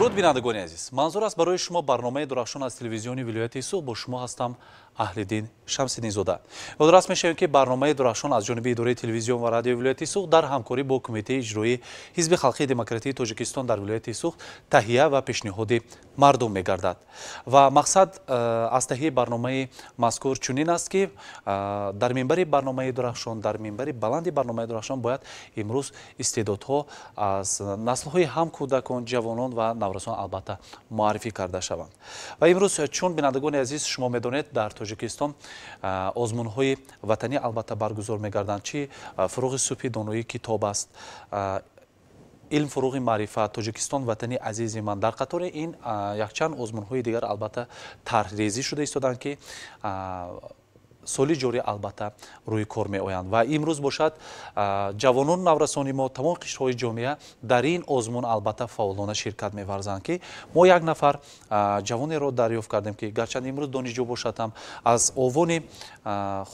Дуруд, бинандагони азиз. Манзур аст барои шумо барномаи Дурахшон аз телевизиони вилояти Суғд. Бо шумо ҳастам Аҳлиддин Шамсиддинзода. Ёдрас мешавем, ки барномаи Дурахшон аз ҷониби идораи телевизион ва радиои вилояти Суғд дар ҳамкорӣ бо Кумитаи иҷроии Ҳизби халқии демократии Тоҷикистон дар вилояти Суғд таҳия ва пешниҳоди мардум мегардад. Ва мақсад аз таҳияи барномаи мазкур чунин аст, ки дар минбари барномаи Дурахшон, дар минбари баланди барномаи Дурахшон бояд имрӯз истеъдодҳо аз наслҳои ҳам кӯдакон, ҷавонон ва наврасон албатта муаррифӣ карда шаванд. Ва имрӯз, чун бинандагони азиз, шумо медонед, дар Тоҷикистон озмунҳои ватанӣ албатта баргузор мегарданд, чи «Фуруғи субҳи доноӣ китоб аст», «Илм фуруғи маърифат», «Тоҷикистон ватани азизи ман». Дар қатори ин якчанд озмунҳои дигар албатта тарҳрезӣ шуда истоданд, ки соли ҷорӣ албатта рӯи кор меоянд. Ва имрӯз бошад, ҷавонону наврасони мо, тамоми қишрҳои ҷомеа дар ин озмун албатта фаъолона ширкат меварзанд, ки мо як нафар ҷавонеро дарёфт кардем, ки гарчанд имрӯз донишҷӯ бошад ҳам, аз овони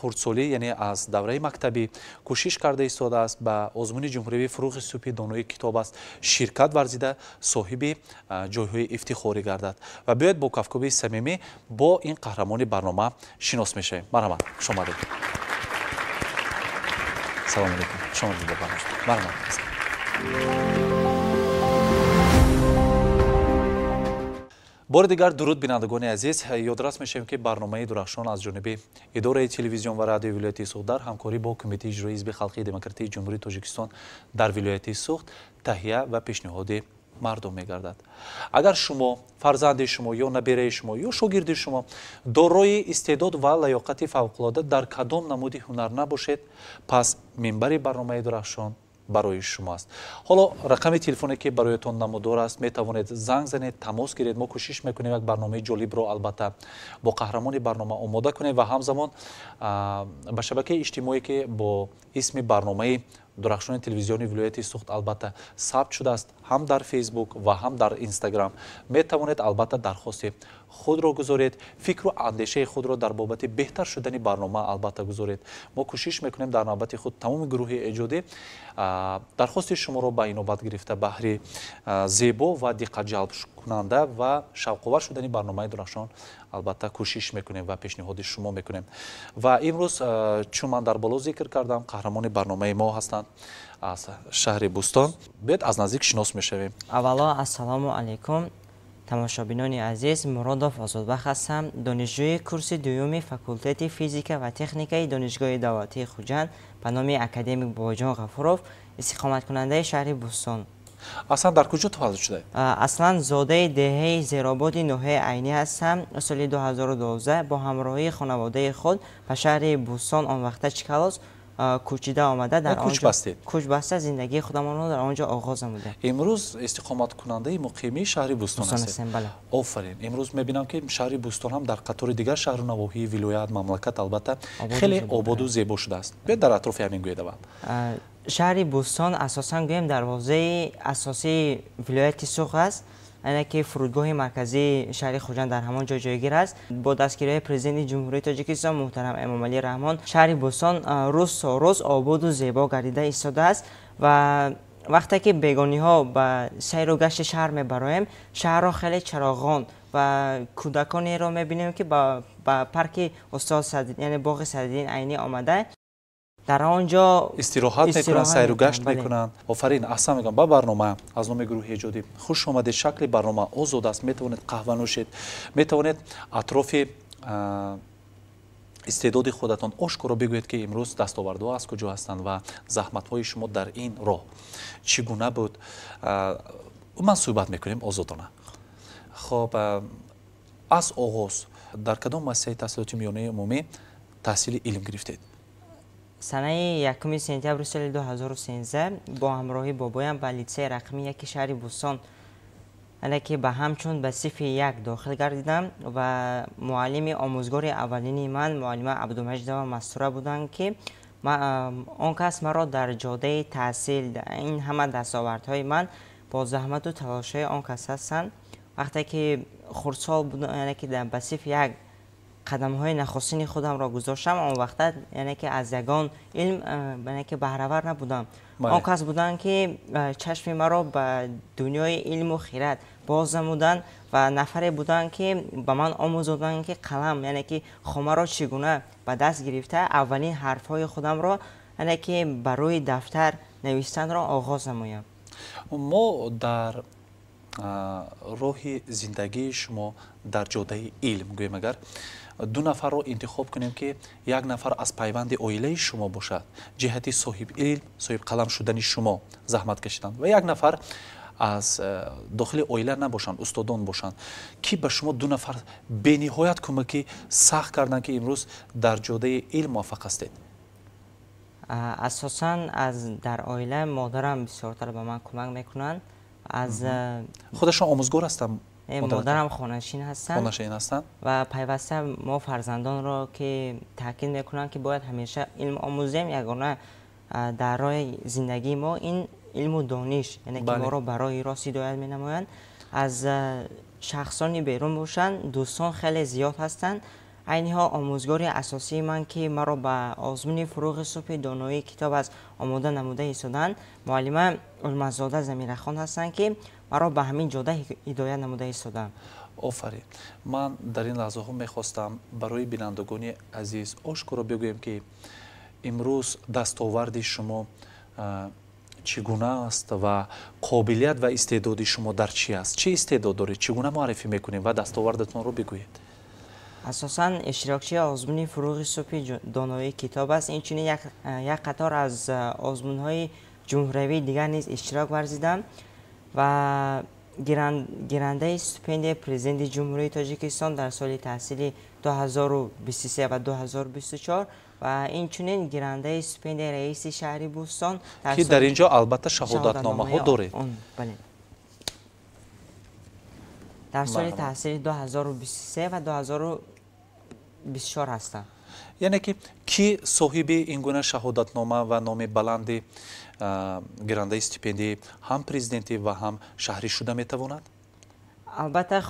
хурдсолӣ, яъне аз давраи мактабӣ кӯшиш карда истодааст, ба озмуни ҷумҳуриявии «Фуруғи субҳи доноии китоб аст» ширкат варзида, соҳиби ҷойҳои ифтихорӣ гардад. Ва биёед, бо кафкӯбии самимӣ бо ин қаҳрамони барнома шинос мешавем. Марҳамат, хуш омадед. Салому алейкум, хуш омадед ба барнома. Марҳамат. Бори дигар дуруд, бинандагони азиз. Ёдрас мешавем, ки барномаи Дурахшон аз ҷониби идораи телевизион ва радиои вилояти Суғд дар ҳамкорӣ бо Кумитаи иҷроии Ҳизби халқии демократии Ҷумҳурии Тоҷикистон дар вилояти Суғд таҳия ва пешниҳоди мардум мегардад. Агар шумо, фарзанди шумо ё набераи шумо ё шогирди шумо дорои истеъдод ва лаёқати фавқулода дар кадом намуди ҳунар набошед, пас минбари барномаи Дурахшон барои шумо аст. Ҳоло рақами телефоне, ки бароятон намудор аст, метавонед занг занед, тамос гиред. Мо кӯшиш мекунем як барномаи ҷолибро албатта бо қаҳрамони барнома омода кунем ва ҳамзамон ба шабакаи иҷтимоӣ, ки бо исми барномаи Дурахшони телевизиони вилояти Суғд албатта сабт шудааст, ҳам дар Фейсбук ва ҳам дар Инстаграм, метавонед албатта дархости худро гузоред, фикру андешаи худро дар бобати беҳтар шудани барнома албатта гузоред. Мо кӯшиш мекунем дар навбати худ тамоми гурӯҳи эҷодӣ дархости шуморо ба инобат гирифта, баҳри зебо ва диққатҷалбкунанда ва шавқовар шудани барномаи Дурахшон албатта кӯшиш мекунем ва пешниҳоди шумо мекунем. Ва имрӯз, чун ман дар боло зикр кардам, қаҳрамони барномаи мо ҳастанд аз шаҳри Бӯстон. Биёед, аз наздик шинос мешавем. Аввало, ассалому алайкум, тамошобинони азиз. Муродов Озодбахт ҳастам, донишҷӯи курси дуюми факултети физика ва техникаи Донишгоҳи давлатии Хуҷанд ба номи академик Бобоҷон Ғафуров, истиқоматкунандаи шаҳри Бӯстон. Аслан дар куҷо таваллуд шудаед? Аслан зодаи деҳаи Зерободи ноҳияи Айнӣ ҳастам. Соли 2012 бо ҳамроҳии хонаводаи худ ба шаҳри Бӯстон, он вақта Чкаловск, кӯчида омада, дар кӯч бастед. Кӯч баста, зиндагии худамонро дар он ҷо оғоз намудем. Имрӯз истиқоматкунандаи муқимии шаҳри Бӯстон ҳастед? Бале. Офарин. Имрӯз мебинам, ки шаҳри Бӯстон ҳам дар қатори дигар шаҳру навоҳии вилоят, мамлакат албатта хеле ободу зебо шудааст. Биёед, дар атрофи ҳамин гӯед аввал. Шаҳри Бӯстон асосан гӯем дарвозаи асосии вилояти Суғд аст, яъне ки фурудгоҳи марказии шаҳри Хуҷанд дар ҳамон ҷо ҷойгир аст. Бо дастгириҳои Президенти Ҷумҳурии Тоҷикистон муҳтарам Эмомалӣ Раҳмон шаҳри Бӯстон рӯз то рӯз ободу зебо гардида истодааст. Ва вақте ки бегониҳо ба сайру гашти шаҳр мебароем, шаҳрро хеле чароғон ва кӯдаконеро мебинем, ки ба парки устод, яъне боғи Садриддин Айнӣ омада, дар он ҷо истироҳат мекунанд, сайру гашт мекунанд. Офарин, аҳсан мегӯям. Ба барнома аз номи гурӯҳи эҷодӣ хуш омадед. Шакли барнома озод аст, метавонед қаҳва нӯшед, метавонед атрофи истеъдоди худатон ошкоро бигӯед, ки имрӯз дастовардҳо аз куҷо ҳастанд ва заҳматҳои шумо дар ин роҳ чӣ гуна буд. Ман суҳбат мекунем озодона. Хоб, аз оғоз дар кадом муассисаи таҳсилоти миёнаи умумӣ таҳсили илм гирифтед? Санаи 1 сентябри соли 2013 бо ҳамроҳии бобоям ба литсеи рақами 1 шаҳри Бӯстон, яъне ки ба ҳамчун ба синфи 1 дохил гардидам. Ва муаллими омӯзгори аввалини ман муаллима Абдумаҷидова Мастура буданд, ки он кас маро дар ҷодаи таҳсил, ин ҳама дастовардҳои ман бо заҳмату талошҳои он кас ҳастанд. Вақте ки хурдсол будам, яъне ки ба синфи 1 Қадамҳои нахустини худамро гузоштам, он вақта яъне ки аз ягон илм яъне ки баҳравар набудам. Он кас буданд, ки чашми маро ба дунёи илму хирад боз намуданд ва нафаре буданд, ки ба ман омӯзоданд, ки қалам, яъне ки хомаро чӣ гуна ба даст гирифта, аввалин ҳарфҳои худамро, яъне ки ба рӯи дафтар навиштанро оғоз намоям. Мо дар роҳи зиндагии шумо, дар ҷодаи илм, гӯем, агар ду нафарро интихоб кунем, ки як нафар аз пайванди оилаи шумо бошад, ҷиҳати соҳиби илм, соҳибқалам шудани шумо заҳмат кашиданд, ва як нафар аз дохили оила набошанд, устодон бошанд, ки ба шумо ду нафар бениҳоят кӯмаки сахт карданд, ки имрӯз дар ҷодаи илм муваффақ ҳастед? Асосан аз дар оила модарам бисёртар ба ман кӯмак мекунанд. Аз Худашон омӯзгор ҳастанд? Модарам хонашин ҳастанд. Хонашин ҳастанд. Ва пайваста мо фарзандонро ки таъкид мекунанд, ки бояд ҳамеша илм омӯзем. Ягона дар роҳи зиндагии мо ин илму дониш, яъне ки моро ба роҳи рост ҳидоят менамоянд. Аз шахсони берун бошанд, дӯстон хеле зиёд ҳастанд. Айни ҳол омӯзгори асосии ман, ки маро ба озмуни «Фурӯғи субҳи доноии китоб» аст омода намуда истоданд, муаллима Улмаззода Замирахон ҳастанд, ки маро ба ҳамин ҷода ҳидоят намуда истоданд. Офарин! Ман дар ин лаҳзаҳо мехостам барои бинандагони азиз ошкоро бигӯем, ки имрӯз дастоварди шумо чӣ гуна аст ва қобилият ва истеъдоди шумо дар чӣ аст, чӣ истеъдод доред, чӣ гуна муаррифӣ мекунем ва дастовардатонро бигӯед. Асосан иштирокчии озмуни «Фурӯғи субҳи доноии китоб» аст. Инчунин як қатор аз озмунҳои ҷумҳуриявии дигар низ иштирок варзидам ва гирандаи стипендияи Президенти Ҷумҳурии Тоҷикистон дар соли таҳсили 2023 ва 2024 ва инчунин гирандаи стипендияи раиси шаҳри Бӯстон. Ки дар ин ҷо албатта шаҳодатномаҳо доред. Бале, дар соли таҳсили 2023 ва 2024 ҳастам. Яъне ки кӣ соҳиби ин гуна шаҳодатнома ва номи баланди гирандаи стипендияи ҳам президентӣ ва ҳам шаҳрӣ шуда метавонад? Албатта,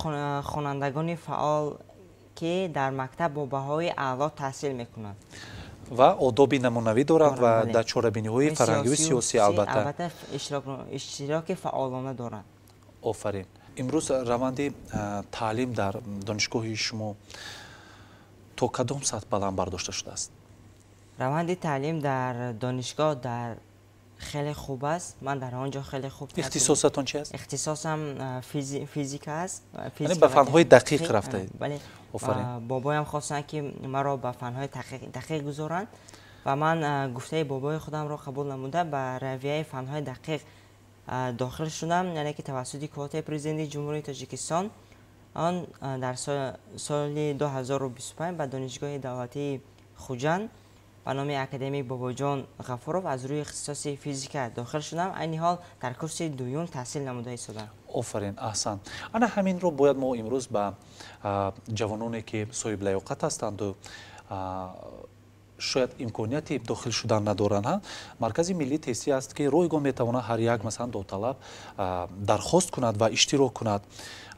хонандагони фаъол, ки дар мактаб бо баҳои аъло таҳсил мекунанд ва одоби намунавӣ доранд ва дар чорабиниҳои фарҳангию сиёсӣ албатта албатта иштироки фаъолона доранд. Офарин! Имрӯз раванди таълим дар донишгоҳи шумо то кадом сатҳ баланд бардошта шудааст? Раванди таълим дар донишгоҳ дар хеле хуб аст. Ман дар он ҷо хеле хуб Ихтисосатон чи аст? Ихтисосам физика аст. Яъне ба фанҳои дақиқ рафтаед? Бале. Бобоям хостанд, ки маро ба фанҳои дақиқ гузоранд ва ман гуфтаи бобои худамро қабул намуда, ба равияи фанҳои дақиқ дохил шудам, яъне ки тавассути квотаи Президенти Ҷумҳурии Тоҷикистон он дар соли 2025 ба Донишгоҳи давлатии Хуҷанд ба номи академик Бобоҷон Ғафуров аз рӯи ихтисоси физика дохил шудам. Айни ҳол дар курси дуюм таҳсил намуда истодам. Офарин, аҳсан! Ана ҳаминро бояд мо имрӯз ба ҷавононе, ки соҳиблаёқат ҳастанду шояд имконияти дохил шудан надоранд. Маркази миллии тестӣ аст, ки ройгон метавонад ҳар як, масалан, довталаб дархост кунад ва иштирок кунад.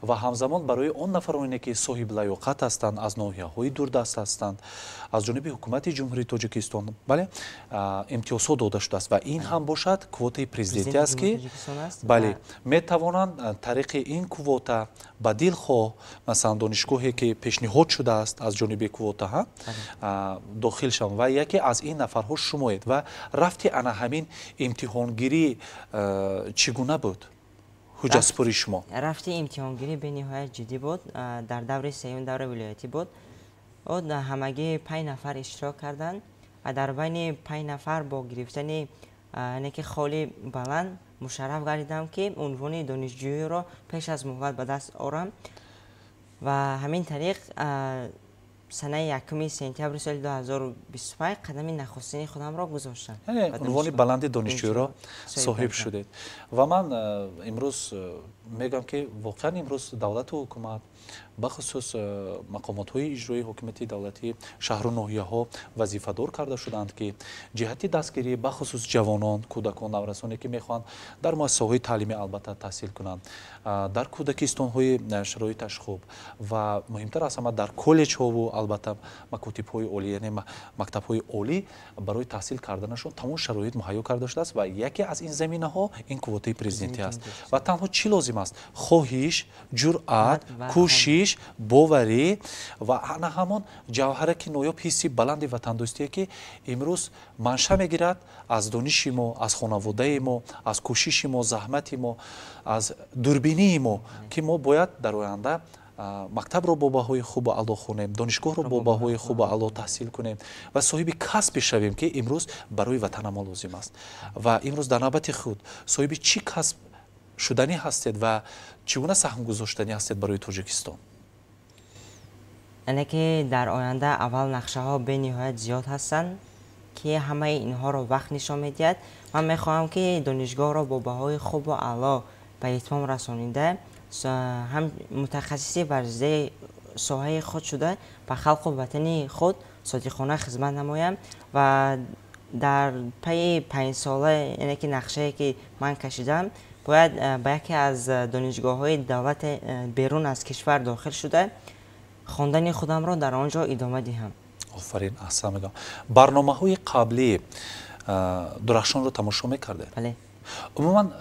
Ва ҳамзамон барои он нафароне, ки соҳиблаёқат ҳастанд, аз ноҳияҳои дурдаст ҳастанд, аз ҷониби ҳукумати Ҷумҳурии Тоҷикистон, бале, имтиёзҳо дода шудааст ва ин ҳам бошад квотаи президентӣ аст, ки, бале, метавонанд тариқи ин квота ба дилхоҳ, масалан, донишгоҳе, ки пешниҳод шудааст аз ҷониби квота, дохил шаванд. Ва яке аз ин нафарҳо шумоед. Ва рафти ана ҳамин имтиҳонгирӣ чӣ гуна буд, ҳуҷҷатсупории шумо? Рафти имтиҳонгирӣ бениҳоят ҷиддӣ буд. Дар даври сеюм, даври вилоятӣ буд. Ҳамагӣ 5 нафар иштирок карданд ва дар байни 5 нафар бо гирифтани, яъне ки, холи баланд мушарраф гардидам, ки унвони донишҷӯиро пеш аз муҳлат ба даст орам. Ва ҳамин тариқ санаи 1 сентябри соли 2025 қадами нахустини худамро гузоштам. Яъне унвони баланди донишҷӯиро соҳиб шудед. Ва ман имрӯз мегӯям, ки воқеан имрӯз давлату ҳукумат Бахусус мақомотҳои иҷроии ҳокимияти давлатии шаҳру ноҳияҳо вазифадор карда шудаанд, ки ҷиҳати дастгирии бахусус ҷавонон, кӯдакон, наврасоне, ки мехоҳанд дар муассисаҳои таълимӣ албатта таҳсил кунанд, дар кӯдакистонҳои шароиташ хуб ва муҳимтар аз ҳама дар коллеҷҳову албатта макотибҳои олӣ, яъне мактабҳои олӣ, барои таҳсил карданашон тамом шароит муҳайё карда шудааст. Ва яке аз ин заминаҳо ин квотаи президентӣ аст. Ва танҳо чӣ лозим аст? Хоҳиш, ҷуръат, кӯшиш, боварӣ ва ана ҳамон ҷавҳараки ноёб, ҳисси баланди ватандӯстие, ки имрӯз манша мегирад аз дониши мо, аз хонаводаи мо, аз кӯшиши мо, заҳмати мо, аз дурбинии мо, ки мо бояд дар оянда мактабро бо баҳои хубу аъло хонем, донишгоҳро бо баҳои хубу аъло таҳсил кунем ва соҳиби касбе шавем, ки имрӯз барои ватанамо лозим аст. Ва имрӯз дар навбати худ соҳиби чӣ касб шуданӣ ҳастед ва чӣ гуна саҳм гузоштанӣ ҳастед барои Тоҷикистон? Яъне ки дар оянда аввал нақшаҳо бениҳоят зиёд ҳастанд, ки ҳамаи инҳоро вақт нишон медиҳад. Ман мехоҳам, ки донишгоҳро бо баҳои хубу аъло ба итмом расонида, ҳам мутахассиси варзидаи соҳаи худ шуда, ба халқу ватани худ содиқона хизмат намоям. Ва дар пайи 5 сола, яъне ки нақшае, ки ман кашидам, бояд ба яке аз донишгоҳҳои давлати берун аз кишвар дохил шуда, хондани худамро дар он ҷо идома диҳам. Офарин, аҳсан мегӯям. Барномаҳои қаблии Дурахшонро тамошо мекардед? Бале. Умуман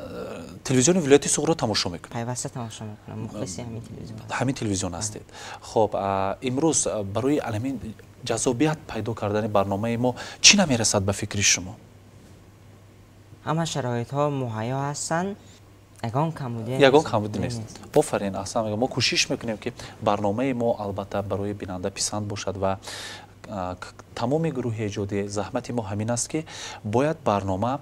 телевизиони вилояти Суғдро тамошо мекунед? Пайваста тамошо мекунам, мухлиси ҳамин телевизион. Ҳамин телевизион ҳастед. Хоб, имрӯз барои ҳамин ҷаззобият пайдо кардани барномаи мо чӣ намерасад ба фикри шумо? Ҳама шароитҳо муҳайё ҳастанд, ягон камбудӣ. Ягон камбудӣ нест. Офарин, аҳсан мегӯям. Мо кӯшиш мекунем, ки барномаи мо албатта барои бинанда писанд бошад ва тамоми гурӯҳи эҷодӣ заҳмати мо ҳамин аст, ки бояд барнома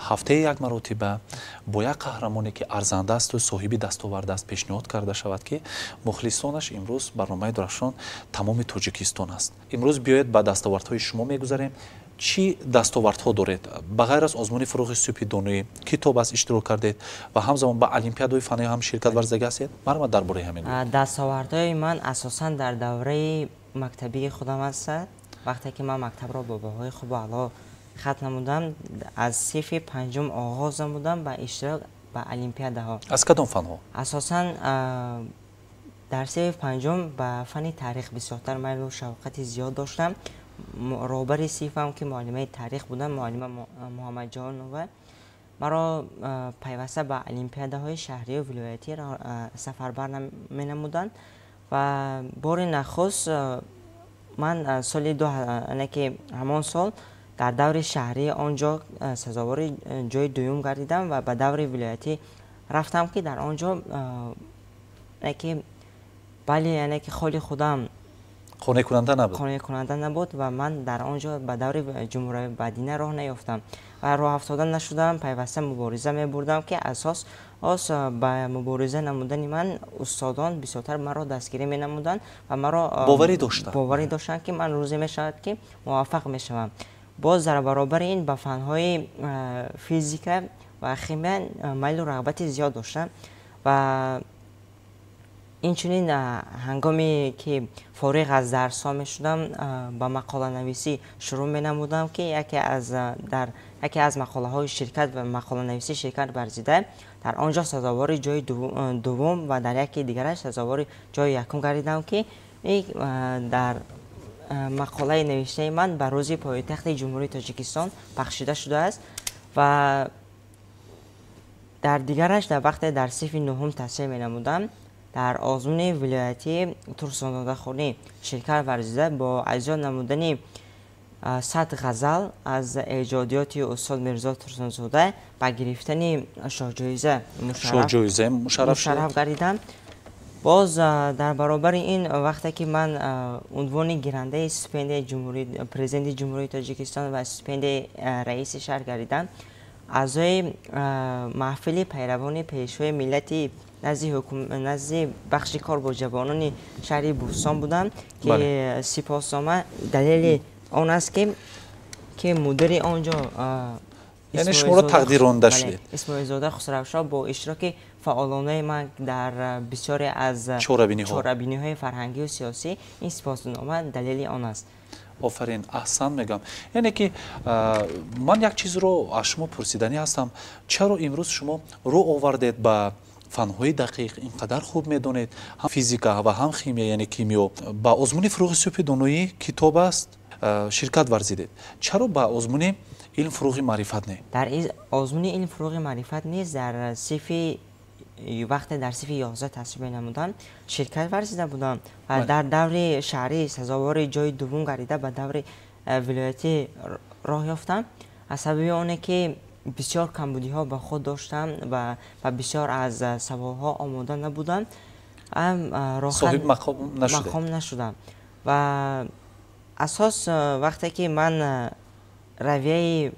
ҳафтаи як маротиба бо як қаҳрамоне, ки арзанда асту соҳиби дастовард аст, пешниҳод карда шавад, ки мухлисонаш имрӯз барномаи Дурахшон тамоми Тоҷикистон аст. Имрӯз биёед, ба дастовардҳои шумо мегузарем. Чӣ дастовардҳо доред ба ғайр аз озмуни «Фурӯғи субҳи доноӣ»? Китоб аст, иштирок кардед ва ҳамзамон ба олимпиадаҳои фаннӣ ҳам ширкат варзидаги ҳастед. Марҳамат, дар бораи ҳамин. Дастовардҳои ман асосан дар давраи мактабии худам ҳастад. Вақте ки ман мактабро бо баҳои хубу аъло хатм намудам, аз синфи панҷум оғоз намудам ба иштирок ба олимпиадаҳо. Аз кадом фанҳо? Асосан дар синфи панҷум ба фанни таърих бисёртар майлу шавқати зиёд доштам. Роҳбари синфам, ки муаллимаи таърих буданд, муаллима Муҳаммадҷонова, маро пайваста ба олимпиадаҳои шаҳрию вилоятӣ сафарбар менамуданд. Ва бори нахуст ман соли ки ҳамон сол дар даври шаҳрии он ҷо сазовори ҷои дуюм гардидам ва ба даври вилоятӣ рафтам, ки дар он ҷо ки бале, яъне ки холи худам қонеъкунанда набуд. Қонеъкунанда набуд ва ман дар он ҷо ба даври ҷумҳуриявӣ бадина роҳ наёфтам ва роҳафтода нашудам. Пайваста мубориза мебурдам, ки асос ос ба мубориза намудани ман устодон бисёртар маро дастгирӣ менамуданд ва маро боварӣ доштанд. Боварӣ доштанд, ки ман рӯзе мешавад, ки муваффақ мешавам. Боз дар баробари ин ба фанҳои физика ва химия майлу рағбати зиёд доштам. Ва инчунин ҳангоме ки фориғ аз дарсҳо мешудам, ба мақоланависӣ шурӯъ менамудам, ки яке аз дар яке аз мақолаҳои ширкат ва мақоланависӣ ширкат варзида, дар он ҷо сазовори ҷои дуввум ва дар яке дигараш сазовори ҷои якум гардидам, ки дар мақолаи навиштаи ман ба Рӯзи пойтахти Ҷумҳурии Тоҷикистон бахшида шудааст. Ва дар дигараш, дар вақте дар синфи нуҳум таҳсил менамудам, дар озмуни вилоятии Турсунзодахонӣ ширкат варзида, бо азёд намудани 100 ғазал аз эҷодиёти устод Мирзо Турсунзода ба гирифтани шоҳҷоиза мушарраф гардидам. Боз дар баробари ин, вақте ки ман унвони гирандаи стипендияи Президенти Ҷумҳурии Тоҷикистон ва стипендияи раиси шаҳр гардидам, аъзои маҳфили пайравони пешвои миллати назди бахши кор бо ҷавонони шаҳри Бӯстон будам, ки сипоснома далели он аст, ки мудири он ҷо Яъне шуморо тақдиронда шудед. Исмоилзода Хусравшоҳ бо иштироки фаъолонаи ман дар бисёре аз чорабиниҳои фарҳангию сиёсӣ ин сипоснома далели он аст. Офарин, аҳсан мегӯям. Яъне ки ман як чизро аз шумо пурсиданӣ ҳастам. Чаро имрӯз шумо рӯ овардед ба фанҳои дақиқ, ин қадар хуб медонед ҳам физика ва ҳам химия, яъне кимиё? Ба озмуни фурӯғи субҳи доноӣ китоб аст ширкат варзидед. Чаро ба озмуни илм фурӯғи маърифат не? Дар озмуни илм фурӯғи маърифат низ дар синфи вақте дар синфи 11 таҳсил менамудам ширкат варзида будам ва дар даври шаҳрӣ сазовори ҷои дуввум гардида ба даври вилоятӣ роҳ ёфтам. Аз сабаби оне ки бисёр камбудиҳо ба худ доштам ва бисёр аз саволҳо омода набудам, соҳиби мақом нашудам. Ва асос вақте ки ман равияи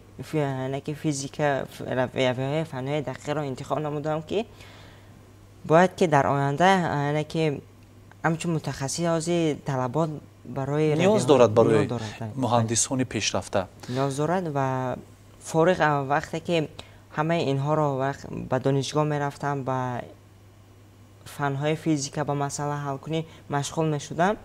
физика, равияҳои фанҳои дақиқро интихоб намудам, ки бояд ки дар оянда ки ҳамчун мутахассис ҳозир талабот барои ниёз дорад, барои муҳандисони пешрафта ниёз дорад. Ва фориғ вақте ки ҳамаи инҳоро ба донишгоҳ мерафтам, ба фанҳои физика, ба масъала ҳалкунӣ машғул мешудам,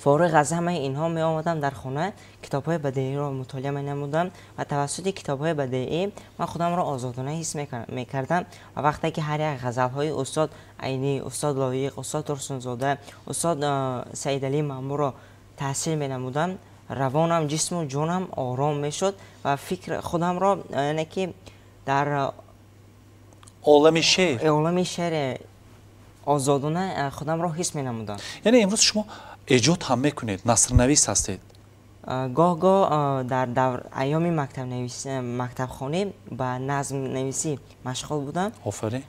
фориғ аз ҳамаи инҳо меомадам дар хона, китобҳои бадеиро мутолиа менамудам ва тавассути китобҳои бадеӣ ман худамро озодона ҳис мекардам. Ва вақте ки ҳар як ғазалҳои устод Айнӣ, устод Лоиқ, устод Турсунзода, устод Саидалӣ Маъмурро таҳсил менамудам, равонам, ҷисму ҷонам ором мешуд ва фикр худамро яъне ки дар олами шеър, олами шеър озодона худамро ҳис менамудам. Яъне имрӯз шумо эҷод ҳам мекунед, насрнавис ҳастед? Гоҳ-гоҳ дар айёми мактабхонӣ ба назмнависӣ машғул будам. Офарин.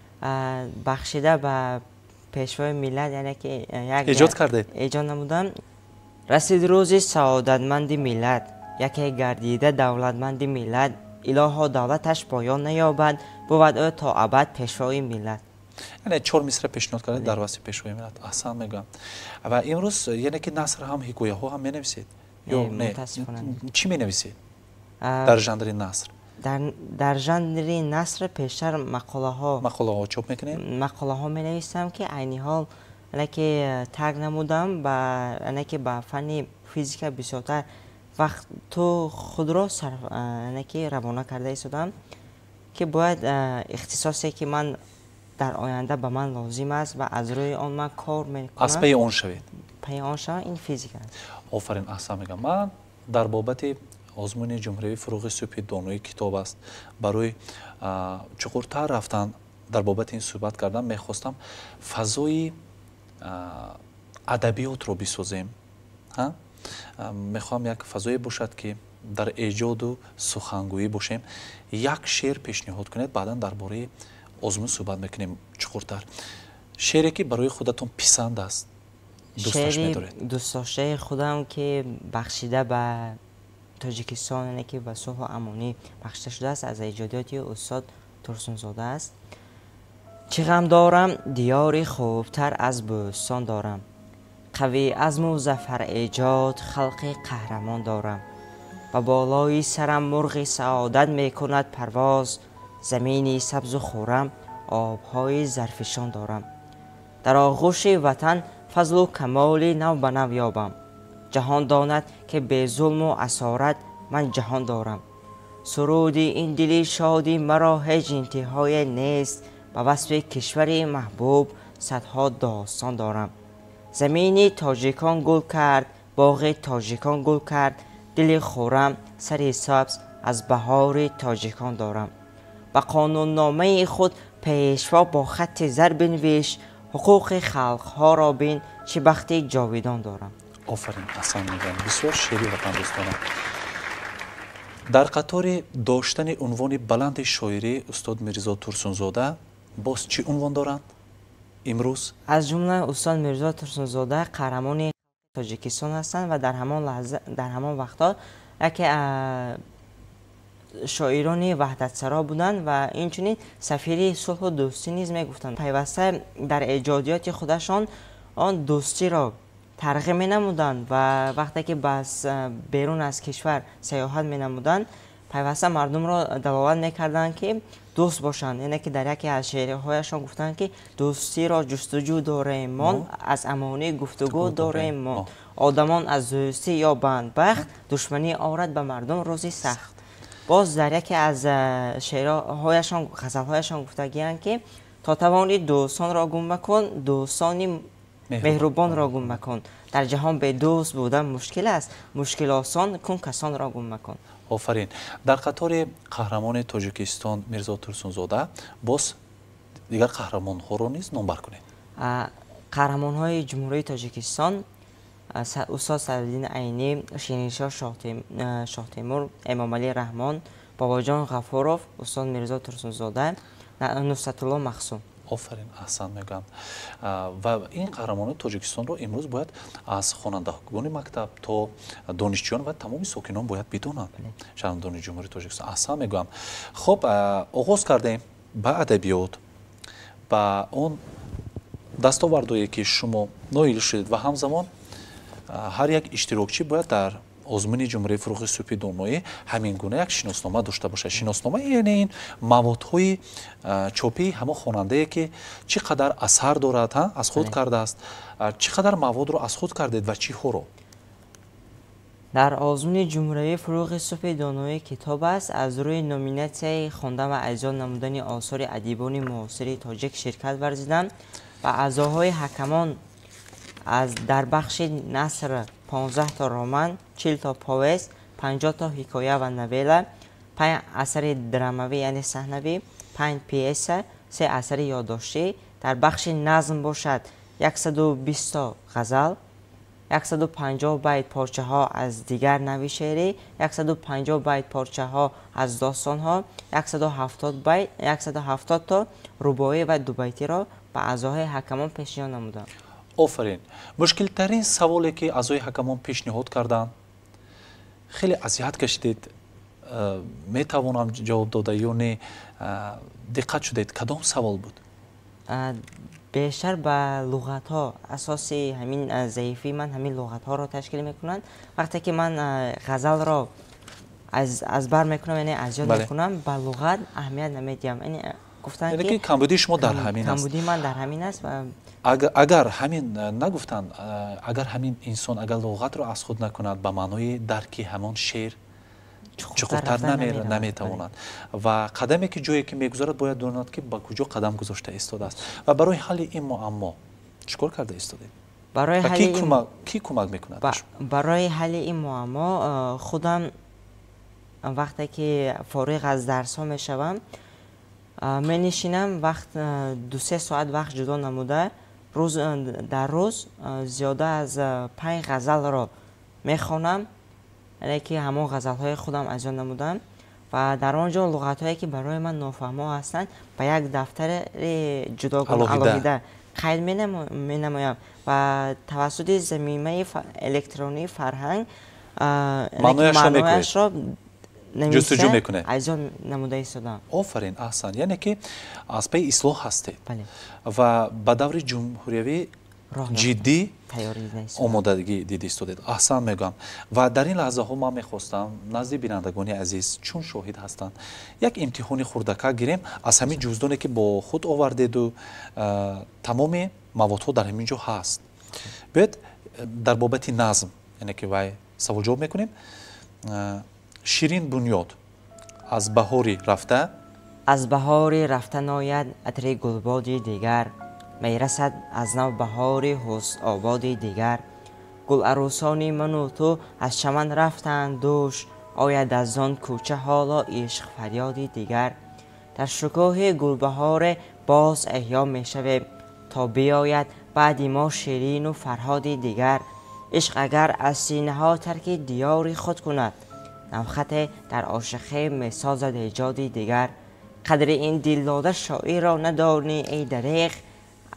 Бахшида ба пешвои миллат, яъне ки як эҷод кардед? Эҷод намудам. Расид рӯзи саодатманди миллат, яке гардида давлатманди миллат, илоҳо давлаташ поён наёбад, бувад ӯ то абад пешвои миллат. Яъне 4 мисра пешниҳод кардед дар васфи пешвои миллат. Аҳсан мегӯям. Ва имрӯз яъне ки наср ҳам, ҳикояҳо ҳам менависед ё не? Чӣ менависед дар жанри наср? Дар жанри наср пештар мақолаҳо чоп мекунед? Мақолаҳо менависам, ки айни ҳол ки тарк намудам, ки ба фанни физика бисёртар вақту худро ки равона карда истодам, ки бояд ихтисосе ки ман дар оянда ба ман лозим аст ва аз рӯи он ман кор мекунам, аз пайи он шавед, пайи он шавам, ин физика аст. Офарин, аҳсан мегӯям. Ман дар бобати озмуни ҷумҳуриявии фурӯғи субҳи донои китоб аст барои чуқуртар рафтан дар бобати ин суҳбат кардан мехостам фазои адабиётро бисозем. Мехоҳам як фазое бошад, ки дар эҷоду сухангӯӣ бошем. Як шеър пешниҳод кунед, баъдан дар бораи озмун суҳбат мекунем чуқуртар. Шеъре ки барои худатон писанд аст, дӯсташ медоред? Шеъри дӯстдоштаи худам, ки бахшида ба Тоҷикистон, яъне ки ба сулҳу амонӣ бахшида шудааст, аз эҷодиёти устод Турсунзода аст. Чӣ ғам дорам, диёри хубтар аз бӯстон дорам, қавӣ азму зафар эҷод халқи қаҳрамон дорам. Ба болои сарам мурғи саодат мекунад парвоз, замини сабзу хуррам обҳои зарфишон дорам. Дар оғӯши ватан фазлу камоли нав ба нав ёбам, ҷаҳон донад ки безулму асорат ман ҷаҳон дорам. Суруди ин дили шоди маро ҳеҷ интиҳое нест, ба васфи кишвари маҳбуб садҳо достон дорам. Замини тоҷикон гул кард, боғи тоҷикон гул кард, дили хуррам сари сабз аз баҳори тоҷикон дорам. Ба қонунномаи худ пешво бо хатти зар бинвиш, ҳуқуқи халқҳоро бин, чӣ бахти ҷовидон дорам. Офарин, аҳсан мегӯям. Бисёр шеъри ватандӯстона. Дар қатори доштани унвони баланди шоирӣ устод Мирзо Турсунзода боз чӣ унвон доранд имрӯз? Аз ҷумла устод Мирзо Турсунзода қаҳрамони Тоҷикистон ҳастанд ва дар ҳамон лаҳза, дар ҳамон вақтҳо яке шоирони ваҳдатсаро буданд ва инчунин сафири сулҳу дӯстӣ низ мегуфтанд. Пайваста дар эҷодиёти худашон он дӯстиро тарғиб менамуданд ва вақте ки берун аз кишвар сайёҳат менамуданд, Пайваста мардумро далолат мекарданд, ки дӯст бошанд. Яъне ки дар яке аз шеърҳояшон гуфтанд, ки дӯстиро ҷустуҷӯ дорем мон, аз амонӣ гуфтугӯ дорем мон, одамон аз дӯстӣ ёбанд бахт, душманӣ орад ба мардум рӯзи сахт. Боз дар яке аз шеърҳояшон, ғазалҳояшон гуфтагиянд, ки то тавонӣ дӯстонро гум макун, дӯстони меҳрубонро гум макун, дар ҷаҳон бедӯст будан мушкил аст, мушкил осон кун, касонро гум макун. Офарин. Дар қатори қаҳрамони Тоҷикистон Мирзо Турсунзода боз дигар қаҳрамонҳоро низ номбар кунед. Қаҳрамонҳои Ҷумҳурии Тоҷикистон: устод Садриддин Айнӣ, Шириншоҳ Шоҳтемур, Эмомалӣ Раҳмон, Бобоҷон Ғафуров, устод Мирзо Турсунзода, Нусратулло Махсум. Офарин, аҳсан мегӯям. Ва ин қаҳрамонони Тоҷикистонро имрӯз бояд аз хонандагони мактаб то донишҷӯён ва тамоми сокинон бояд бидонанд, шаҳрвандони Ҷумҳурии Тоҷикистон. Аҳсан мегӯям. Хуб, оғоз кардем ба адабиёт, ба он дастовардое, ки шумо ноил шудед, ва ҳамзамон ҳар як иштирокчӣ бояд дар озмуни ҷумҳурии Фурӯғи субҳи доноӣ ҳамин гуна як шиноснома дошта бошад. Шиноснома яъне ин маводҳои чопии ҳамон хонандае, ки чӣ қадар асар дорад, аз худ кардааст. Чӣ қадар маводро аз худ кардед ва чиҳоро? Дар озмуни ҷумҳуриявии Фурӯғи субҳи доноӣ китоб аст аз рӯи номинатсияи хондан ва азёд намудани осори адибони муосири тоҷик ширкат варзидам ва аъзоҳои ҳакамон аз дар бахши наср 15 то роман, 40 то повест, 50 то ҳикоя ва новелла, 5 асари драмавӣ, яъне саҳнавӣ, 5 пиеса, 3 асари ёддоштӣ, дар бахши назм бошад 120 то ғазал, 150 байт порчаҳо аз дигар нави шеърӣ, 150 байт порчаҳо аз достонҳо, 170 байт, 170 то рубоӣ ва дубайтиро ба аъзоҳои ҳакамон пешниҳод намудам. Офарин. Мушкилтарин саволе, ки аъзои ҳакамон пешниҳод карданд, хеле азият кашидед, метавонам ҷавоб дода ё не, диққат шудед, кадом савол буд? Бештар ба луғатҳо. Асоси ҳамин заифии ман ҳамин луғатҳоро ташкил мекунанд. Вақте ки ман ғазалро аз бар мекунам, яъне аз ёд мекунам, ба луғат аҳамият намедиҳам. Гуфтанд ки камбудии шумо дар ҳамин аст. Камбудии ман дар ҳамин аст. Агар ҳамин нагуфтанд, агар ҳамин инсон агар луғатро аз худ накунад, ба маънои дарки ҳамон шеър чуқуртар наметавонад ва қадаме ки ҷое ки мегузорад, бояд донад, ки ба куҷо қадам гузошта истодааст. Ва барои ҳалли ин муаммо чӣ кор карда истодед? Кӣ кӯмак мекунад? Барои ҳалли ин муаммо худам вақте ки фориғ аз дарсҳо мешавам, менишинам, вақт 2-3 соат вақт ҷудо намуда, рӯз дар рӯз зиёда аз 5 ғазалро мехонам, яъне ки ҳамон ғазалҳои худам аз ёд намудам ва дар он ҷо луғатҳое, ки барои ман нофаҳмо ҳастанд, ба як дафтари ҷудогона алоҳида қайд менамоям ва тавассути замимаи электронии фарҳанг маънояшро ҷустуҷӯ мекунед, аз ёд намуда истодам. Офарин, аҳсан. Яъне ки аз пайи ислоҳ ҳастед ва ба даври ҷумҳуриявӣ ҷиддӣ омодагӣ дида истодед. Аҳсан мегӯям. Ва дар ин лаҳзаҳо ман мехостам назди бинандагони азиз, чун шоҳид ҳастанд, як имтиҳони хурдака гирем аз ҳамин ҷуздоне, ки бо худ овардеду тамоми маводҳо дар ҳамин ҷо ҳаст. Биёед, дар бобати назм, яъне ки вай саволҷавоб мекунем. Ширин Бунёд, «Аз баҳори рафта». Аз баҳори рафта нояд атри гулбоди дигар, мерасад аз нав баҳори ҳустободи дигар. Гуларӯсони ману ту аз чаман рафтанд дӯш, ояд аз он кӯча ҳоло ишқ фарёди дигар. Дар шукӯҳи гулбаҳоре боз эҳё мешавем, то биёяд баъди мо Ширину Фарҳоди дигар. Ишқ агар аз синаҳо тарки диёри худ кунад, навхате дар ошиқе месозад эҷоди дигар. Қадри ин дилдода шоирро надонӣ, эй дареғ,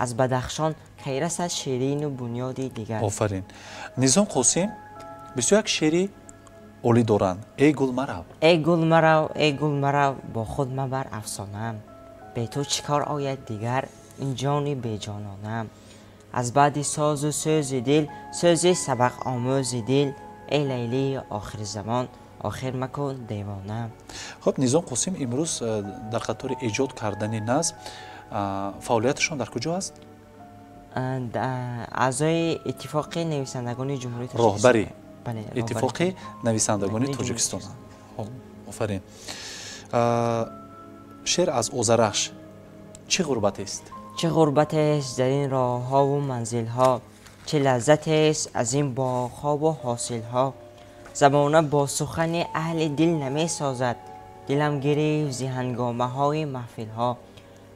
аз Бадахшон кай расад Ширину Бунёди дигар. Офарин. Низом Қосим бисёр як шеъри олӣ доранд, «Эй гул, марав». Эй гул, марав, эй гул, марав, бо худ мабар афсонаам, бе ту чӣ кор ояд дигар ин ҷони беҷононам. Аз баъди созу сӯзи дил, сӯзи сабақомӯзи дил, эй Лайлии охирзамон, Охир макун девона. Хуб, Низом Қосим имрӯз дар қатори эҷод кардани назм фаъолияташон дар куҷо аст? Аъзои Иттифоқи нависандагони Ҷумҳурии Тоҷикистон. Роҳбари Иттифоқи нависандагони Тоҷикистон. Офарин. Шеър аз Озарахш. Чӣ ғурбатест? Чӣ ғурбатест дар ин роҳҳову манзилҳо, чӣ лаззатест аз ин боғҳову ҳосилҳо. Замона бо сухани аҳли дил намесозад, дилам гирифт зи ҳангомаҳои маҳфилҳо.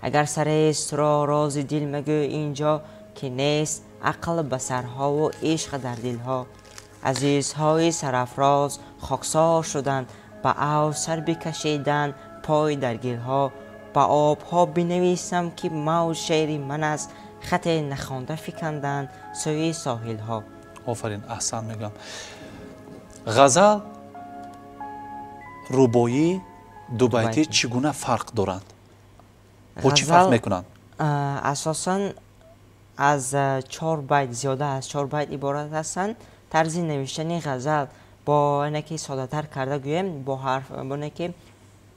Агар сарест ро рози дил магӯ инҷо, ки нест ақл ба сарҳову ишқ дар дилҳо. Азизҳои сарафроз хоксор шуданд, ба авҷ сар бикашиданд пой дар гилҳо. Ба обҳо бинависам, ки мавҷ шеъри ман аст, хате нахонда фиканданд сӯи соҳилҳо. Офарин, аҳсан мегӯям. Ғазал, рубоӣ, дубайтӣ чӣ гуна фарқ доранд? Бо чӣ фарқ мекунанд? Асосан аз 4 байт, зиёда аз 4 байт иборат ҳастанд. Тарзи навиштани ғазал бо ине ки соддатар карда гӯем, бо ҳарф, бо ине ки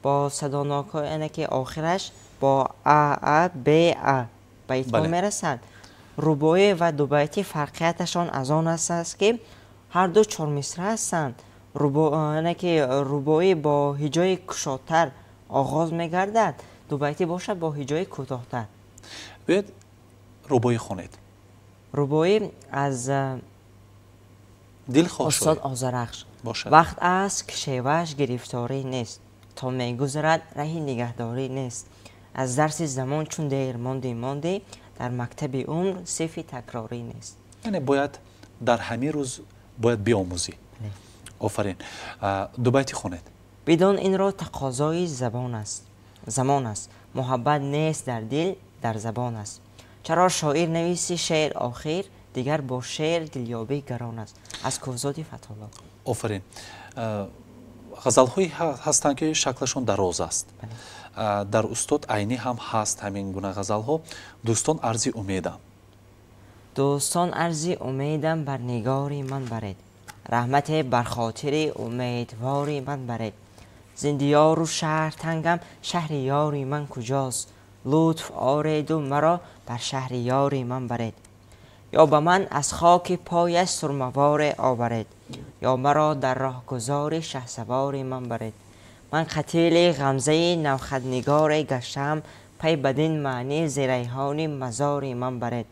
бо садонокҳо, ине ки охираш бо а, а, б, а ба итмом мерасад. Рубоӣ ва дубайтӣ фарқияташон аз он аст, ки ҳар ду чормисра ҳастанд. Ине ки рубоӣ бо ҳиҷои кушодтар оғоз мегардад, дубайтӣ бошад бо ҳиҷои кӯтоҳтар. Биёед, рубоӣ хонед. Рубоӣ аз дилхоҳ устод Озарахш. Вақт аст, ки шевааш гирифторӣ нест, то мегузарад раҳи нигаҳдорӣ нест. Аз дарси замон чун дер мондӣ мондӣ, дар мактаби умр сифи такрорӣ нест. Яъне бояд дар ҳамин рӯз бояд биомӯзӣ. Офарин. Дубайтӣ хонед. Бидон инро тақозои забон аст, замон аст. Муҳаббат нест дар дил, дар забон аст. Чаро шоир нависи шеър охир, дигар бо шеър дилёбӣ гарон аст. Аз Кӯҳзоди Фатҳулло. Офарин. Ғазалҳое ҳастанд, ки шаклашон дароз аст. Дар устод Айнӣ ҳам ҳаст ҳамин гуна ғазалҳо. Дӯстон арзи умедам. Дӯстон арзи умедам бар нигори ман баред, раҳмате бар хотири умедвори ман баред. Зиндиёру шаҳр тангам, шаҳри ёри ман куҷост? Лутф ореду маро бар шаҳри ёри ман баред. Ё ба ман аз хоки пояш сурмаворе оваред, ё маро дар роҳгузори шаҳсавори ман баред. Ман қатили ғамзаи навхатнигоре гаштаам, пай бадин маъни зерайҳони мазори ман баред.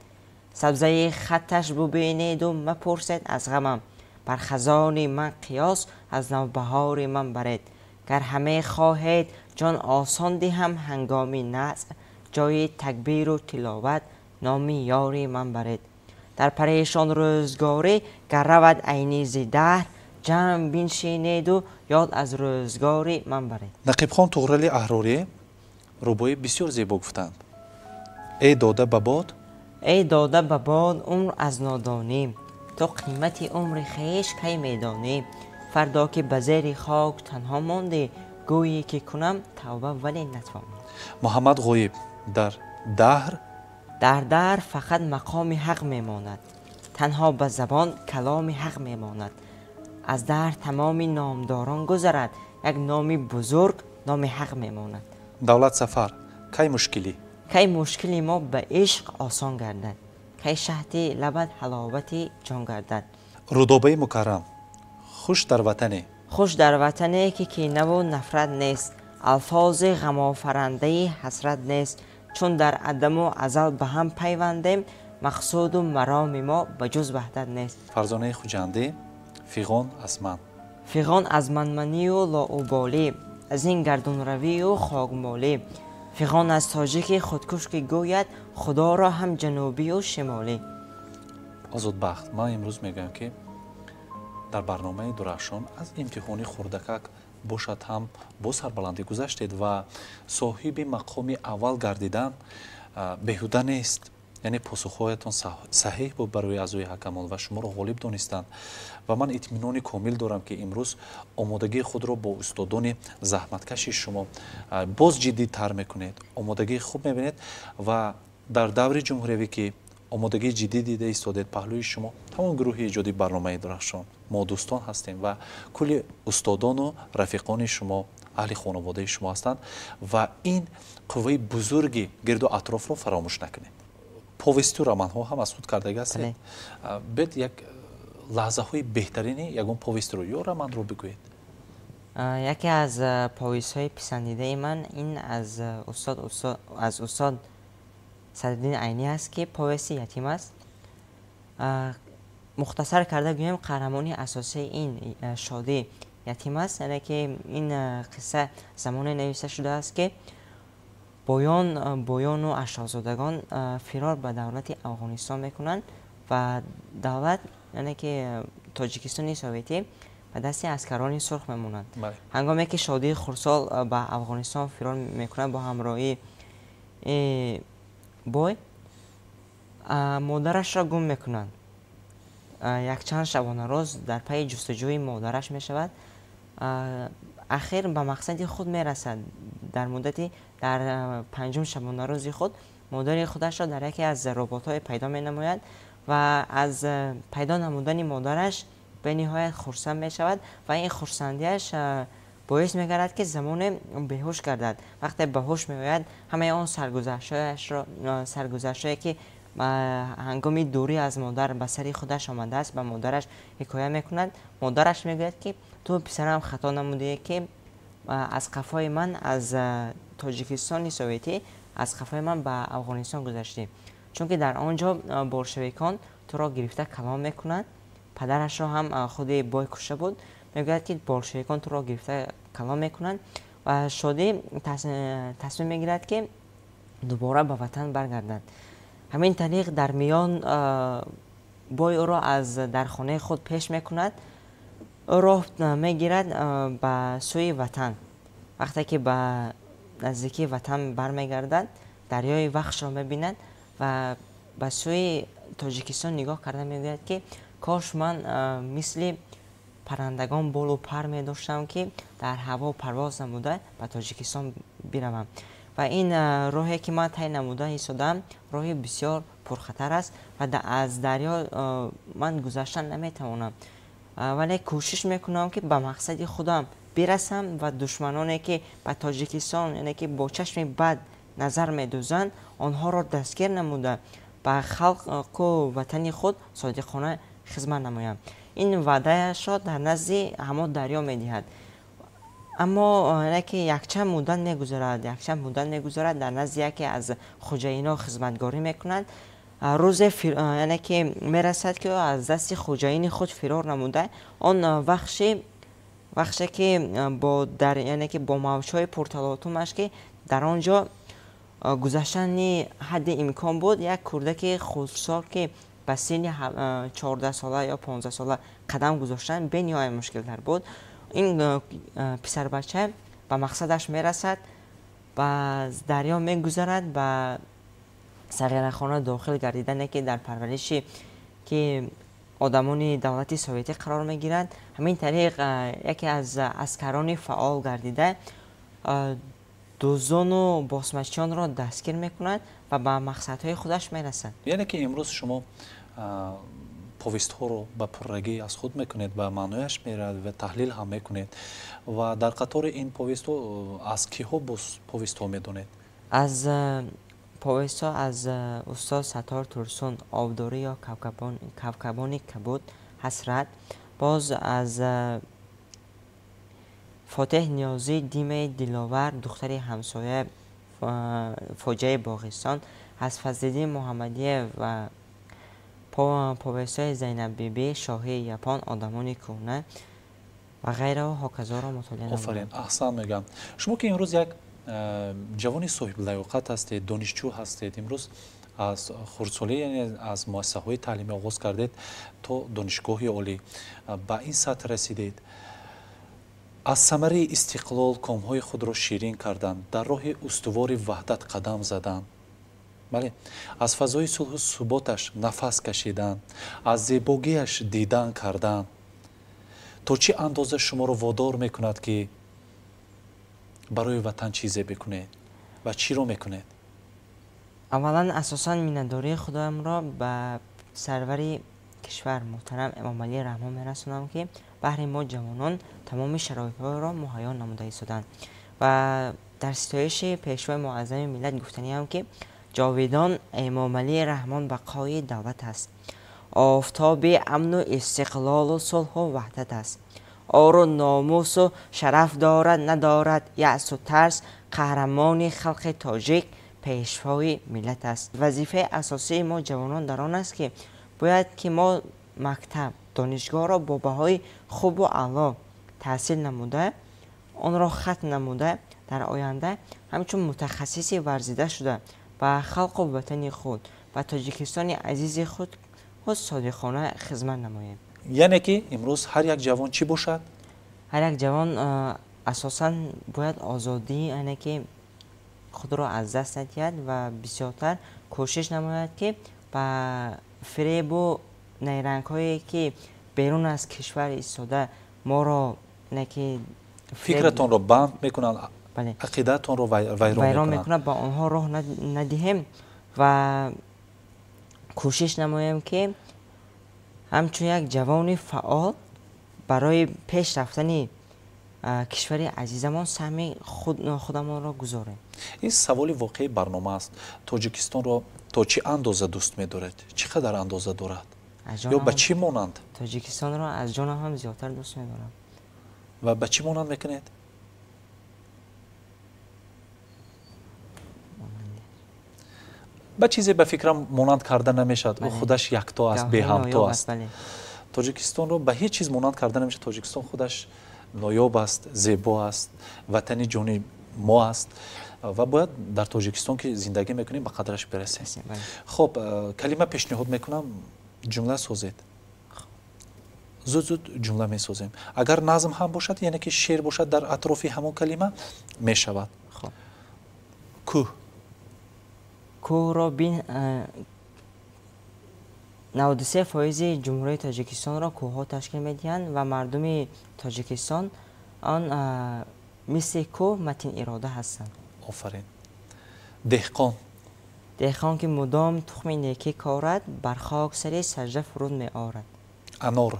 Сабзаи хатташ бубинеду мапурсед аз ғамам, бар хазони ман қиёс аз навбаҳори ман баред. Гар ҳаме хоҳед ҷон осон диҳам ҳангоми назр, ҷои такбиру тиловат номи ёри ман баред. Дар парешон рӯзгорӣ гар равад айни зи даҳр, ҷамъ биншинеду ёд аз рӯзгори ман баред. Нақибхон Туғрали Аҳрорӣ рубоӣ бисёр зебо гуфтанд. Эй дода ба бод, эй дода ба бод умр аз нодонӣ, то қимати умри хеш кай медонӣ. Фардо ки ба зери хок танҳо мондӣ, гӯӣ ки кунам тавба, вале натвонӣ. Муҳаммад Ғоиб дар даҳр. Дар даҳр фақат мақоми ҳақ мемонад, танҳо ба забон каломи ҳақ мемонад. Аз даҳр тамоми номдорон гузарад, як номи бузург номи ҳақ мемонад. Давлат Сафар. Кай мушкилӣ? Кай мушкили мо ба ишқ осон гардад, кай шаҳди лабат ҳаловати ҷон гардад. Рудобаи Мукаррам. Хуш дар ватане. Хуш дар ватане, ки кинаву нафрат нест, алфози ғамофарандаи ҳасрат нест. Чун дар адаму азал ба ҳам пайвандем, мақсуду мароми мо ба ҷуз ваҳдат нест. Фарзонаи Хуҷандӣ. Фиғон аз ман. Фиғон аз манманию лоуболӣ, аз ин гардунравию хокмолӣ. Фиғон аз тоҷики худкуш, ки гӯяд худоро ҳам ҷанубию шимолӣ. Озодбахт, ман имрӯз мегӯям, ки дар барномаи Дурахшон аз имтиҳони хурдакак бошад ҳам бо сарбаландӣ гузаштед ва соҳиби мақоми аввал гардидан беҳуда нест. Яъне посухҳоятон саҳеҳ буд барои аъзои ҳакамон ва шуморо ғолиб донистанд. Ва ман итминони комил дорам, ки имрӯз омодагии худро бо устодони заҳматкаши шумо боз ҷиддитар мекунед, омодагии хуб мебинед ва дар даври ҷумҳуриявӣ, ки Омодагии ҷиддӣ дида истодед. Паҳлӯи шумо тамом гурӯҳи эҷодии барномаи Дурахшон, мо дӯстон ҳастем ва кулли устодону рафиқони шумо, аҳли хонаводаи шумо ҳастанд ва ин қувваи бузурги гирду атрофро фаромӯш накунед. Повесту романҳо ҳам аз худ кардагӣ ҳастед. Бед, як лаҳзаҳои беҳтарини ягон повестро ё романро бигӯед. Яке аз повестҳои писандидаи ман ин аз устод Садриддин Айнӣ аст, ки повести «Ятим» аст. Мухтасар карда гӯем, қаҳрамони асосии ин Шодӣ ятим аст, яъне ки ин қисса замоне нависта шудааст, ки боёну ашрофзодагон фирор ба давлати Афғонистон мекунанд ва давлат, яъне ки Тоҷикистони советӣ, ба дасти аскарони сурх мемонад. Ҳангоме ки Шодии хурдсол ба Афғонистон фирор мекунад бо ҳамроҳии бой, модарашро гум мекунанд. Якчанд шабонарӯз дар пайи ҷустуҷӯи модараш мешавад. Ахир ба мақсади худ мерасад. Дар муддати дар панҷум шабонарӯзи худ модари худашро дар яке аз роботҳое пайдо менамояд ва аз пайдо намудани модараш бениҳоят хурсанд мешавад ва ин хурсандиаш боис мегардад, ки замоне беҳуш гардад. Вақте ба ҳуш меояд, ҳамаи он саргузаштҳое, ки ҳангоми дурӣ аз модар ба сари худаш омадааст, ба модараш ҳикоя мекунад. Модараш мегӯяд, ки ту, писарам, хато намудие, ки аз қафои ман аз Тоҷикистони советӣ, аз қафои ман ба Афғонистон гузаштӣ, чунки дар он ҷо болшевикон туро гирифта калон мекунанд. Падарашро ҳам худи бой кушта буд. Мегӯяд, ки болшевикон туро гирифта калон мекунанд ва Шодӣ тасмим мегирад, ки дубора ба ватан баргардад. Ҳамин тариқ дар миён бой ӯро аз дар хонаи худ пеш мекунад, ӯ роҳ мегирад ба сӯи ватан. Вақте ки ба наздикии ватан бармегардад, дарёи Вахшро мебинад ва ба сӯи Тоҷикистон нигоҳ карда мегӯяд, ки кош ман мисли паррандагон болу пар медоштам, ки дар ҳаво парвоз намуда ба Тоҷикистон биравам, ва ин роҳе, ки ман тай намуда истодаам, роҳи бисёр пурхатар аст ва аз дарё ман гузаштан наметавонам, вале кӯшиш мекунам, ки ба мақсади худам бирасам ва душманоне, ки ба Тоҷикистон, яъне ки бо чашми бад назар медӯзанд, онҳоро дастгир намуда ба халқу ватани худ содиқона хизмат намоям. Ин ваъдаашро дар назди ҳамон дарё медиҳад. Аммо яъне ки якчанд муддат мегузарад, дар назди яке аз хоҷаино хизматгорӣ мекунад. Рӯзе, яъне ки, мерасад, ки ӯ аз дасти хоҷаини худ фирор намуда, он вахше, ки бо дар, яъне ки бо мавҷҳои пурталотумаш, ки дар он ҷо гузаштани ҳадди имкон буд, як кӯдаки хурдсол, ки ба синни 14сола ё 15сола қадам гузоштан бениҳоят мушкилтар буд, ин писарбача ба мақсадаш мерасад, ба дарё мегузарад, ба сағирахона дохил гардидане, ки дар парвариши ки одамони давлати советӣ қарор мегиранд. Ҳамин тариқ яке аз аскарони фаъол гардида, дуздону босмачиёнро дастгир мекунад ва ба мақсадҳои худаш мерасад. Яъне ки имрӯз шумо повестҳоро ба пуррагӣ аз худ мекунед, ба маънояш меравад ва таҳлил ҳам мекунед. Ва дар қатори ин повестҳо аз киҳо боз повестҳо медонед? Аз повестҳо аз устод Саттор Турсун «Обдорӣ» ё «Кавкабони кабуд», «Ҳасрат», боз аз Фотеҳ Ниёзӣ «Димаи диловар», «Духтари ҳамсоя», «Фоҷиаи Боғистон», аз Фазлиддин Муҳаммадиев ва повестҳои «Зайнаббибӣ», «Шоҳии Япон», «Одамони кӯҳна» ва ғайраҳу ҳоказоро мутолиа. Офарин, аҳсан мегӯям. Шумо ки имрӯз як ҷавони соҳиблаёқат ҳастед, донишҷӯ ҳастед, имрӯз аз хурдсолӣ, яъне аз муассисаҳои таълимӣ оғоз кардед, то донишгоҳи олӣ ба ин сатҳ расидед. Аз самараи истиқлол комҳои худро ширин карданд, дар роҳи устувори ваҳдат қадам заданд, бале, аз фазои сулҳу суботаш нафас кашидан, аз зебогиаш дидан кардан то чӣ андоза шуморо водор мекунад, ки барои ватан чизе бикунед ва чиро мекунед? Аввалан, асосан миннатдории худамро ба сарвари кишвар муҳтарам Эмомалӣ Раҳмон мерасонам, ки баҳри мо ҷавонон тамоми шароитҳоро муҳайё намуда истоданд. Ва дар ситоиши Пешвои муаззами миллат гуфтаниам, ки ҷовидон Эмомалӣ Раҳмон бақои давлат аст, офтоби амну истиқлолу сулҳу ваҳдат аст, ору номусу шараф дорад, надорад яъсу тарс, қаҳрамони халқи тоҷик, пешвои миллат аст. Вазифаи асосии мо ҷавонон дар он аст, ки бояд ки мо мактаб, донишгоҳро бо баҳои хубу аъло таҳсил намуда, онро хатм намуда, дар оянда ҳамчун мутахассиси варзида шуда, ба халқу ватани худ, ба Тоҷикистони азизи худ содиқона хизмат намоем. Яъне ки имрӯз ҳар як ҷавон чӣ бошад? Ҳар як ҷавон асосан бояд озодӣ, яъне ки худро аз даст надиҳад ва бисёртар кӯшиш намояд, ки ба фиребу найрангҳое, ки берун аз кишвар истода моро, яъне ки фикратонро банд мекунанд, ақидаатонро вайрон мекунанд, ба онҳо роҳ надиҳем ва кӯшиш намоем, ки ҳамчун як ҷавони фаъол барои пеш рафтани кишвари азизамон саҳми худамонро гузорем. Ин саволи воқеии барнома аст. Тоҷикистонро то чӣ андоза дӯст медоред? Чӣ қадар андоза дорад? Ё ба чӣ монанд? Тоҷикистонро аз ҷонам ҳам зиёдтар дӯст медорам. Ва ба чӣ монанд мекунед? Ба чизе ба фикрам монанд карда намешавад. Ӯ худаш якто аст, беҳамто аст. Тоҷикистонро ба ҳеҷ чиз монанд карда намешавад. Тоҷикистон худаш ноёб аст, зебо аст, ватани ҷони мо аст ва бояд дар Тоҷикистон, ки зиндагӣ мекунем, ба қадраш бирасем. Хуб, калима пешниҳод мекунам, ҷумла созед. Зуд зуд ҷумла месозем. Агар назм ҳам бошад, яъне ки шеър бошад, дар атрофи ҳамон калима мешавад. Кӯҳ. Кӯҳро бин. 93% Ҷумҳурии Тоҷикистонро кӯҳҳо ташкил медиҳанд ва мардуми Тоҷикистон он мисли кӯҳ матинирода ҳастанд. Офарин. Деҳқон. Деҳқон, ки мудом тухми некӣ корад, бар хок сари сажда фуруд меорад. Анор.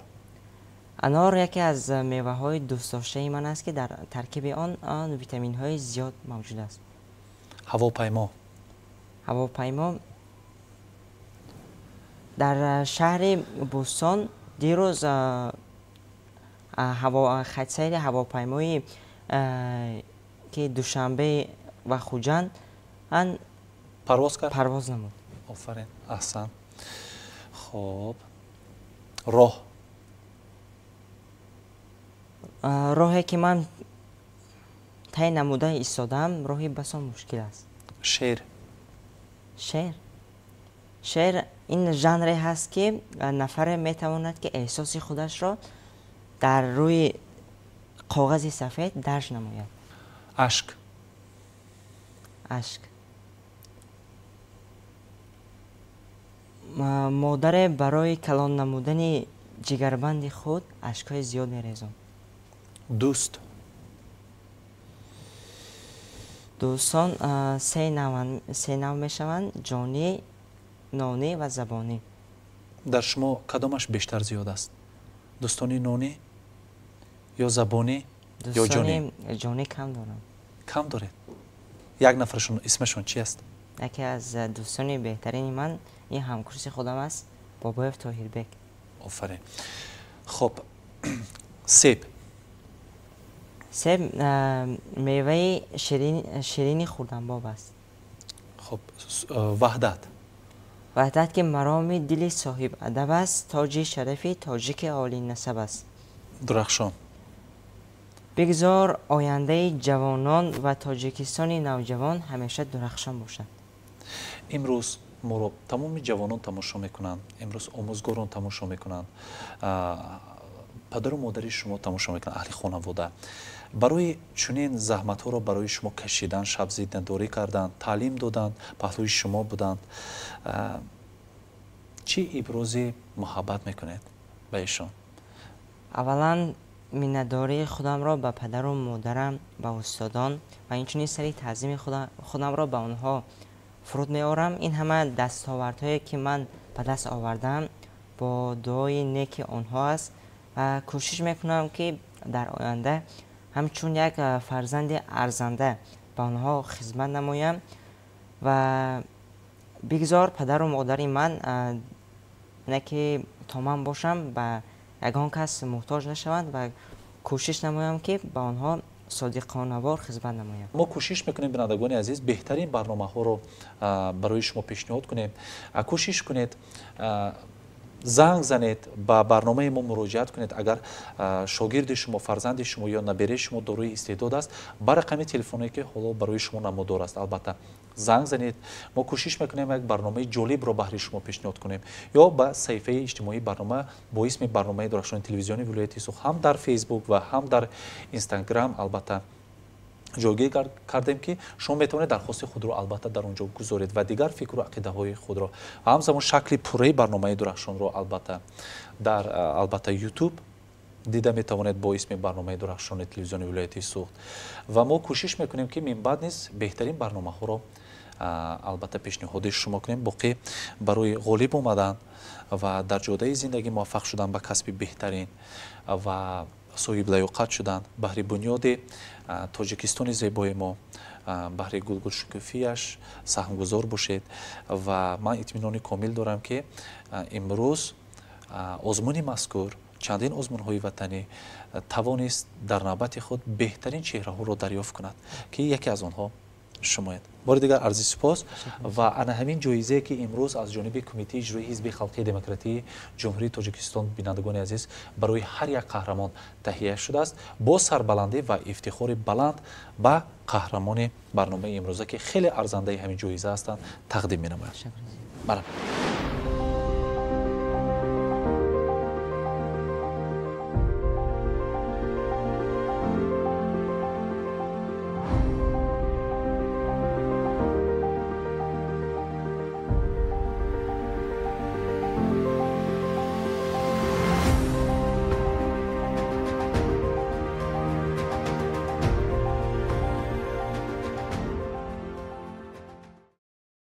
Анор яке аз меваҳои дӯстдоштаи ман аст, ки дар таркиби он витаминҳои зиёд мавҷуд аст. Ҳавопаймо. Ҳавопаймо дар шаҳри Бӯстон дирӯз хатсайри ҳавопаймои, ки Душанбе ва Хуҷанд парвоз кард, парвоз намуд. Офарин, аҳсан. Хуб, роҳ. Роҳе, ки ман тай намуда истодаам, роҳи басо мушкил аст. Шеър. Шеър. Шеър ин жанре ҳаст, ки нафаре метавонад, ки эҳсоси худашро дар рӯи коғази сафед дарҷ намояд. Ашк. Ашк. Модаре барои калон намудани ҷигарбанди худ ашкҳои зиёд мерезонд. Дӯст. Дӯстон се нав мешаванд: ҷонӣ, нонӣ ва забонӣ. Дар шумо кадомаш бештар зиёд аст? Дӯстони нонӣ ё забонӣ ё ҷонӣ? Ҷонӣ кам дорам. Кам доред? Як нафарашон исмашон чи аст? Яке аз дӯстони беҳтарини ман ин ҳамкурси худам аст, Бобоев Тоҳирбек. Офарин. Хуб, себ. Себ меваи ширини хурданбоб аст. Хуб, ваҳдат. Ваҳдат, ки мароми дили соҳибадаб аст, тоҷи шарафи тоҷики олинасаб аст. Дурахшон. Бигзор ояндаи ҷавонон ва Тоҷикистони навҷавон ҳамеша дурахшон бошад. Имрӯз моро тамоми ҷавонон тамошо мекунанд, имрӯз омӯзгорон тамошо мекунанд, падару модари шумо тамошо мекунанд, аҳли хонавода. Барои чунин заҳматҳоро барои шумо кашидан, шабзиндадорӣ кардан, таълим доданд, паҳлӯи шумо буданд, чӣ ибрози муҳаббат мекунед ба эшон? Аввалан, миннатдории худамро ба падару модарам, ба устодон ва инчунин сари таъзими худамро ба онҳо фуруд меорам. Ин ҳама дастовардҳое ки ман ба даст овардам бо дуои неки онҳо аст ва кӯшиш мекунам, ки дар оянда ҳамчун як фарзанди арзанда ба онҳо хизмат намоям ва бигзор падару модари ман не ки то ман бошам ба ягон кас муҳтоҷ нашаванд ва кӯшиш намоям, ки ба онҳо содиқонавор хизмат намоям. Мо кӯшиш мекунем, бинандагони азиз, беҳтарин барномаҳоро барои шумо пешниҳод кунем. Кӯшиш кунед, занг занед, ба барномаи мо муроҷиат кунед. Агар шогирди шумо, фарзанди шумо ё набераи шумо дорои истеъдод аст, ба рақами телефоне, ки ҳоло барои шумо намудор аст, албатта занг занед. Мо кӯшиш мекунем, як барномаи ҷолибро баҳри шумо пешниҳод кунем. Ё ба саҳифаи иҷтимоии барнома бо исми барномаи Дурахшони телевизиони вилояти Суғд ҳам дар Фейсбук ва ҳам дар Инстаграм албатта ҷойгир кардем, ки шумо метавонед дархости худро албатта дар он ҷо гузоред ва дигар фикру ақидаҳои худро. Ҳамзамон шакли пурраи барномаи Дурахшонро албатта дар албатта Ютуб дида метавонед бо исми барномаи Дурахшони телевизиони вилояти Суғд. Ва мо кӯшиш мекунем, ки минбаъд низ беҳтарин барномаҳоро албатта пешниҳоди шумо кунем. Боқӣ барои ғолиб омадан ва дар ҷодаи зиндагӣ муваффақ шудан, ба касби беҳтарин ва соҳиблаёқат шудан, баҳри бунёди Тоҷикистони зебои мо, баҳри гулгулшукуфияш саҳмгузор бошед. Ва ман итминони комил дорам, ки имрӯз озмуни мазкур, чандин озмунҳои ватанӣ тавонист дар навбати худ беҳтарин чеҳраҳоро дарёфт кунад, ки яке аз онҳо шумоед. Бори дигар арзи сипос. Ва ана ҳамин ҷоизае, ки имрӯз аз ҷониби Кумитаи иҷроии Ҳизби халқии демократии Ҷумҳурии Тоҷикистон, бинандагони азиз, барои ҳар як қаҳрамон таҳия шудааст, бо сарбаландӣ ва ифтихори баланд ба қаҳрамони барномаи имрӯза, ки хеле арзандаи ҳамин ҷоиза ҳастанд, тақдим менамояд. Марҳамат.